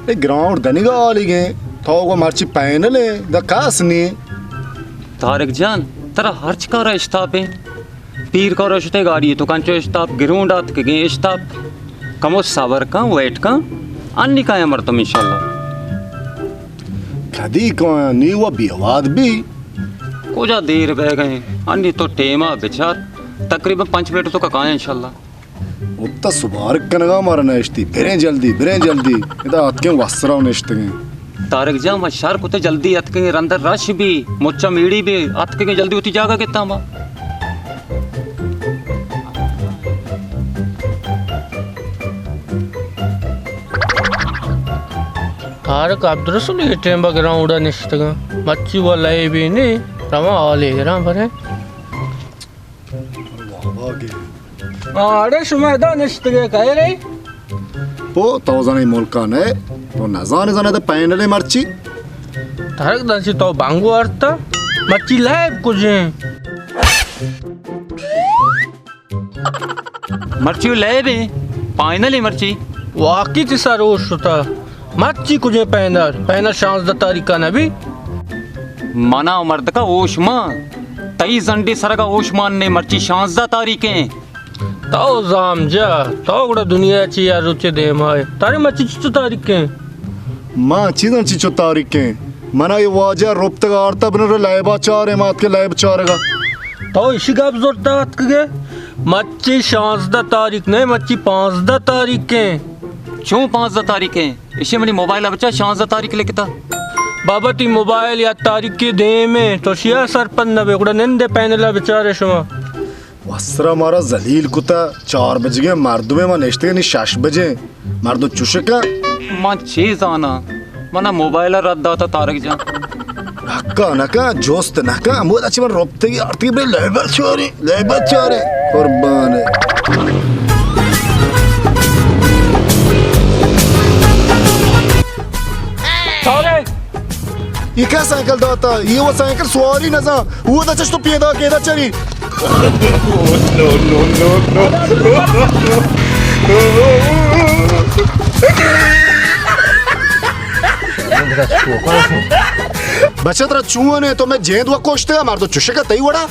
A ground دنیگا آلیگیں، تو گو مرچی پینل ایں، دا کاس نی۔ طارق جان، ترا ہرچ کارا اشتاپیں۔ پیر کارا شتے گاڑی تو کنچو اشتاپ، گراؤنڈ آتکگیں اشتاپ۔ کمو صبر کن، ویٹ کن، انی کایا مردم انشاءاللہ۔ کدی کایا نی و بیواد بی۔ کجا دیر بہ گئے، انی تو ٹیما بچار، تقریباً پنچ منٹ تو کا کایا انشاءاللہ۔ اتہ سبارگ کنگا مارا نشتی، بریں جلدی، بریں جلدی۔ ادا اتکیں وسرا نشتگیں۔ طارق جان، ما شر کتے جلدی اتکیں، رندہ رش بی، مچا میڑی بی، اتکیں جلدی وتی جاگہ گتا ما۔ طارق عبدالرسول اے ٹیم با گراؤنڈا نشتگاں، مچی و لئے بی نی، رواں آلے گراں بریں۔ واہ واہ گے۔ آ، اڑے شما ادا نشتگے کئے رے؟ پو، تو زانے ملکا نئے، تو نزانے زانے تے پینلے مرچی۔ طارق دنچی تو بانگو ارتا، مرچی لائب کجیں۔ مرچی لائب ایں، پائنل ایں مرچی۔ واقعی تی سر ہوش شتا۔ مرچی کجیں پینل؟ پینل شانزدہ تاریخ کا نبی؟ منا و مردکا ہوش مان۔ تئی زنڈی سرگا ہوش مان نے، مرچی شانزدہ تاریخ ایں۔ تو زام جا، تو گڑا دنیا چی یا روچے دیم آئے۔ تارے مرچی چچو تاریخ ایں؟ ما چیزاں چچو تاریخ ایں؟ منا یہ واجہ رپتگ آرتا بنر لائبا چارے، مات کے لائب چارگا۔ تو اشی گپ زرتا اتکگے؟ مرچی شانزدہ تاریخ نہ، مرچی پانزدہ تاریخ ایں۔ چون پانزدہ تاریخ ایں؟ اشی منی موبائل بچا شانزدہ تاریخ لکھتا۔ بابا تی موبائل یا تاریخ کے دیم ایں، تو شیا سرپند نہ بے، گڑا نندے پینلا بچارے شما۔ وسرا مارا ذلیل کتا، چار بجگے مردمے ما نشتے نی شش بجے۔ مردم چوشکا۔ من چی زاناں؟ منا موبائل رد داتا طارق جان۔ حقا نکا، جوست نکا، مودا چی من ربتگی آرتگی بے لیبر چوری، لیبر چوری۔ قربان۔ طارق! یہ کیا سائیکل داتا؟ یہ وہ سائیکل سواری نزا۔ وہ دا چش تو پیدا کیدا چری۔ بچہ ترا چون ہے؟ تو میں جیند و کوشتے، مار تو چشکا تئی وڑا۔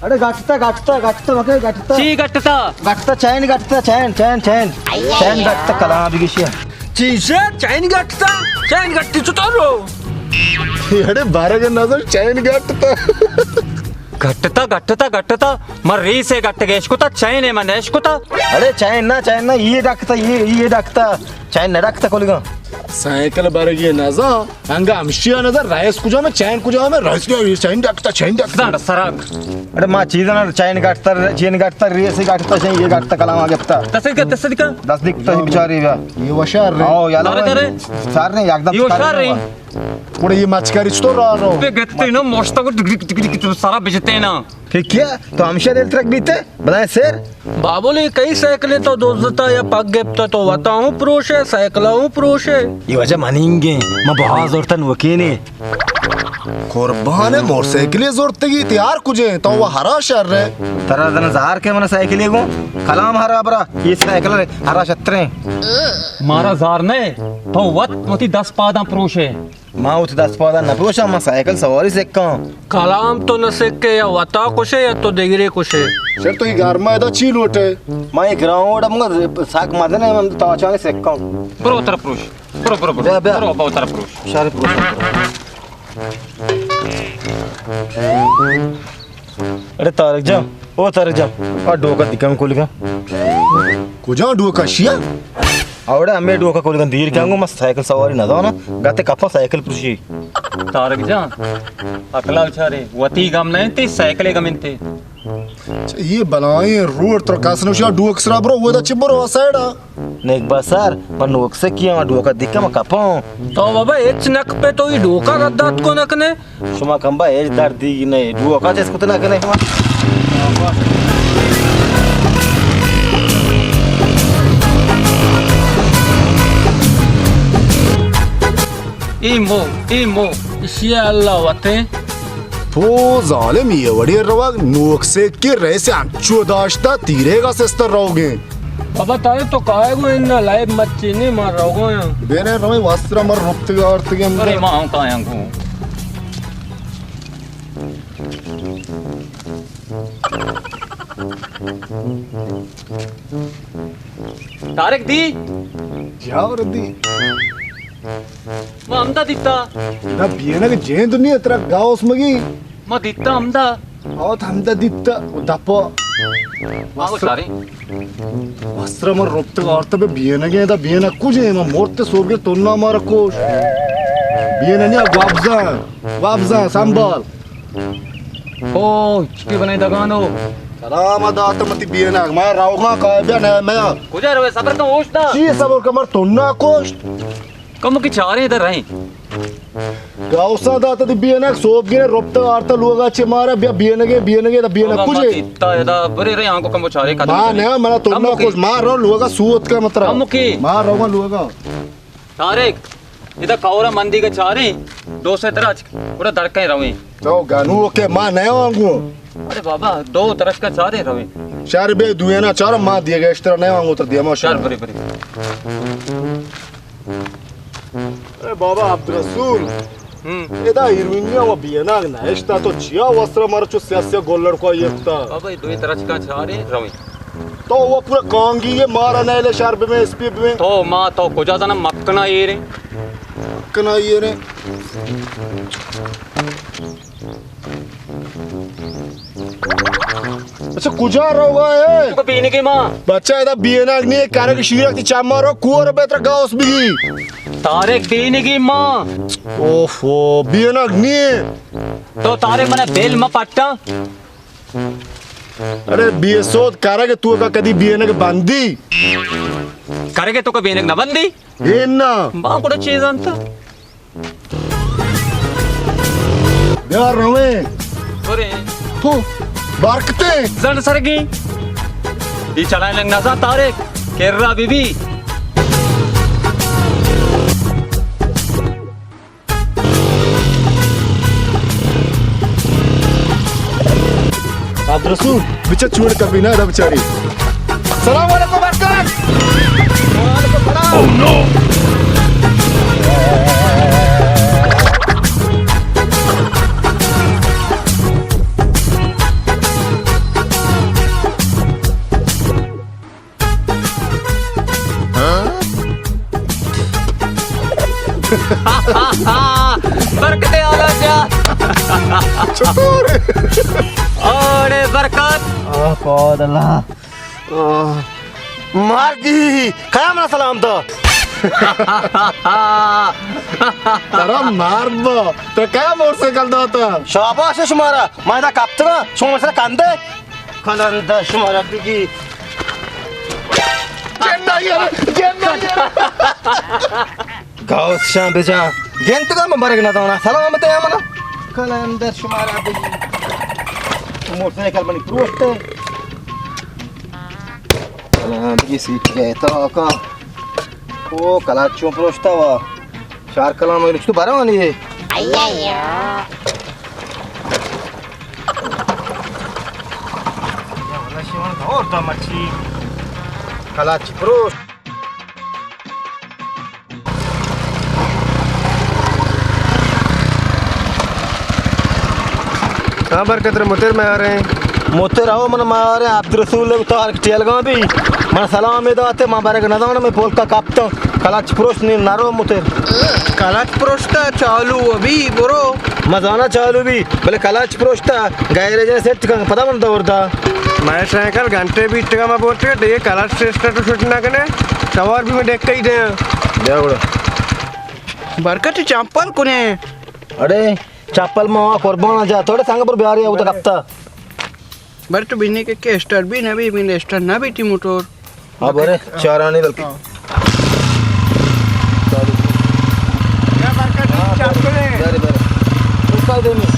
اڑے گٹتا، گٹتا، گٹتا، مکے گٹتا۔ چی گٹتا؟ گٹتا، چین گٹتا، چین، چین، چین۔ چین گٹتا، کلام بگشیا۔ چیزے؟ چین گٹتا؟ چین گٹتی چطور رو؟ اڑے بارہ کے نظر چین گٹتا۔ گٹتا، گٹتا، گٹتا، من ریسے گٹگے اشکتا، چینے من اشکتا۔ اڑے چین نہ، چین نہ، یہ ڈکتا، یہ، یہ ڈکتا۔ چین نہ ڈکتا کلگا۔ سائیکل برگی نزا، انگا ہمشیا نزا، ریس کجا میں، چین کجا میں، ریس کیا، یہ چین ڈکتا، چین ڈکتا۔ زانڈ سراگ۔ اڑے ما چیز نہ، چین گٹتا، چین گٹتا، ریس گٹتا، چین یہ گٹتا، کلام آ گپتا۔ تصدیق، تصدیق۔ تصدیق تو بیچاری بیا۔ یہ وشار رہے۔ آؤ، یالا۔ سارے، سارے۔ سارے، یک دم یہ وشار رہے۔ گڑا یہ مچکاری چطور راہ رو؟ بے گتے نا، موشتا کو ڈگری، ڈگری، ڈگری، سارا بجتے نا۔ پھر کیا؟ تو ہمشہ دل ترک بیتے؟ بلائیں سیر؟ بابل، اے کئی سائیکلے تو دزتا یا پگ گپتا؟ تو وتا ہوں پروشے، سائیکلا ہوں پروشے۔ یہ وجہ منینگیں، من بہا زورتا نوکینے۔ قربان، موٹر سائیکلے زورتگی، تیار کجے؟ تو وہ ہرا شر ہے۔ ترا دن زہر کے من سائیکلے گوں؟ کلام ہرا برا، یہ سائیکل ہرا شتریں۔ مارا زار نہ، تو وت وتی دست پاداں پروشے۔ ما وتی دست پاداں نہ پروشاں، ما سائیکل سواری سکاں۔ کلام تو نہ سکے، یا وتا کشے یا تو دگرے کشے۔ سر تو یہ گرما ادا چی لوٹے؟ ما یہ گراؤنڈ ہم سک مزن ہے، من تاچانے سکاں۔ برو تر پروش، برو، برو، برو۔ بیا، بیا۔ برو، برو تر پروش۔ شر پروش۔ اڑے طارق جان، او طارق جان، آ ڈوکا دکان کھول گا۔ کجا ڈوکا شیا؟ اوڑے ہمیں ڈوکا کھول گا، دیر کیا گو، میں سائیکل سواری نہ دانا، گاتے کپا سائیکل پروشی۔ طارق جان، اکلا بچارے، وتی گم نہ انتے، سائیکل گم انتے۔ اچھا، یہ بلائیں روڈ تر کس نوشیا ڈوک سرا برو، وہ دا چی برو سائیڈا۔ نیک باسار، من نوک سکیاں، ڈوکا دکا من کپاں۔ تو بابا ہچ نہ کپے، تو یہ ڈوکا رد دات کو نہ کنے۔ شما کمبا ہچ دردی نہیں، ڈوکا چس کت نہ کنے شما۔ Imo, imo. اشی اللہ وتے۔ تو ظالم یہ وڑی روگ نوک سے کہ رئیس انچو داشتا تیرے گا سستر روگیں۔ بابا، تارے تو کائے گو؟ انا لائب مچے نے، ما روگا یاں۔ بیرے رویں واسطہ مر رپتگ آرتگ ہم۔ ارے ما ہوں کایاں گو۔ طارق دی۔ جاور دی۔ ما ہمدا دیتا۔ دا بینگ جین دنیا ترا گاؤس مگی۔ ما دیتا ہمدا۔ آوت ہمدا دیتا و دپا۔ آو سارے۔ وسرا من رپتگ آرتگ بہ بینگیں، دا بینگ کجے؟ من مرت سوبگے تنا مارا کوش۔ بینگ نیا، گوابزاں، گوابزاں، سنبال۔ او، چکی بنائیں دگانو۔ سلام دات متی بینگ، ما روغاں کائے بیا نہ میا۔ کجا روے؟ صبر کن، ہوش دا۔ چی صبر کن، مر تنا کوش۔ کم کی چاریں در ہیں۔ گاؤسا داتا دی بینگ، سوب گرے، رپتا آرتا لوگا چے مارا، بیا بینگے، بینگے، دا بینگ بابا، کجے؟ ما دیتا ادا، برے رے آنکو کم چارے کدی ما کدی۔ نہ، منا تو کم نہ کی۔ خوش، ما رو لوگا سوت کا مترا۔ کم کی۔ ما رو لوگا۔ طارق، ادا کورا مندی کا چاریں، دو سے ترا اچ، پورا درکیں رویں۔ تو گنو کے ما نہ آنگو۔ ارے بابا، دو ترش کا چاریں رویں۔ شر بے دوینا چار ما دیگا اشترا نہ آنگو تر دیما شر۔ شر برے برے۔ ارے بابا عبدالرسول، ہم۔ ادا ہیروئنیا و بینگ نہ اشتا، تو چیا وسرا مر چو سیا سیا گولڑ کو یکتا؟ بابا، اے دوی ترچکا چارے رویں۔ تو وہ پورا کانگی یہ مارا نہ لے، شر بمیں، اسپی بمیں۔ تو ما تو کجا زنا مکنا ایرے۔ مکنا ایرے۔ اچھا، کجا روگا ہے؟ تو بینگے ما۔ بچہ، ادا بینگ نہیں، کرگ شیرک تی چما رو، کور بیتر گاؤس بگی۔ طارق بینگے ما۔ اوفو، بینگ نہیں۔ تو طارق منا بیل ما پٹا۔ ارے، بے سود کرگ تو کا کدی بینگ بندی؟ کرگ تو کا بینگ نہ بندی؟ اے نا۔ ما کڑا چیز انت۔ بیا رویں۔ بریں۔ تو برکتے۔ زن سرگی۔ دی چلائیں لنگ نزا طارق۔ کرا بی بی۔ عبدالرسول، بچا چوڑ کپی نا، دا بچاری۔ سلام علیکم برکت۔ وعلیکم السلام۔ Oh no! برکت آلا جا۔ چطور؟ اوڑے برکت۔ آہ، پاد اللہ۔ آہ، مارگی، کیا منا سلام دا؟ ترا مار با، تو کیا موٹر سائیکل داتا؟ شاباش شمارا، ما ادا کپتگا، شما سر کندے؟ کلندر شمارا بگی۔ جن آئی ءَ، جن آئی ءَ۔ گاؤس شان بجا۔ گنت گا من برگ نہ دانا۔ سلامت ہے منا۔ کلندر شمارا بگی۔ موٹر سائیکل منی پروشتے۔ سلام بگی سیٹ گئے تو کا۔ او کلاچ چون پروشتا وا۔ چار کلام ہے، تو برا نہیں ہے۔ اور دا مچھی۔ کلاچ پروش۔ ہاں، برکت رے، متر میں آ رہے ہیں۔ متر آؤ، من میں آ رہے ہیں، عبدالرسول تو ہر ٹیلگاں بھی۔ من سلام داتے، من برگ نہ دانا، میں پولکا کپتا۔ کلچ پروشت نی نرو متر۔ کلچ پروشتا چالو ابھی برو۔ مزانا چالو بھی، بلے کلچ پروشتا گیرے جے سیٹ کن پدا من دور دا۔ میں سائیکل گھنٹے بیت کا میں بولتے کہ یہ کلچ سسٹم تو سوچ نہ کنے، سوار بھی میں دیکھ کے ہی دے۔ جا بڑا۔ برکت چمپل کنے۔ اڑے چپل ما قربان جا، تھوڑے سنگ پر بیاری او تک ہفتہ۔ بر تو بنے کہ کہ اسٹارٹ بھی نہ بھی، بنے اسٹارٹ نہ بھی ٹی موٹور۔ ہاں، برے، چارانی للکی۔ ہاں۔ بارے، بارے۔ اس کا دے میں۔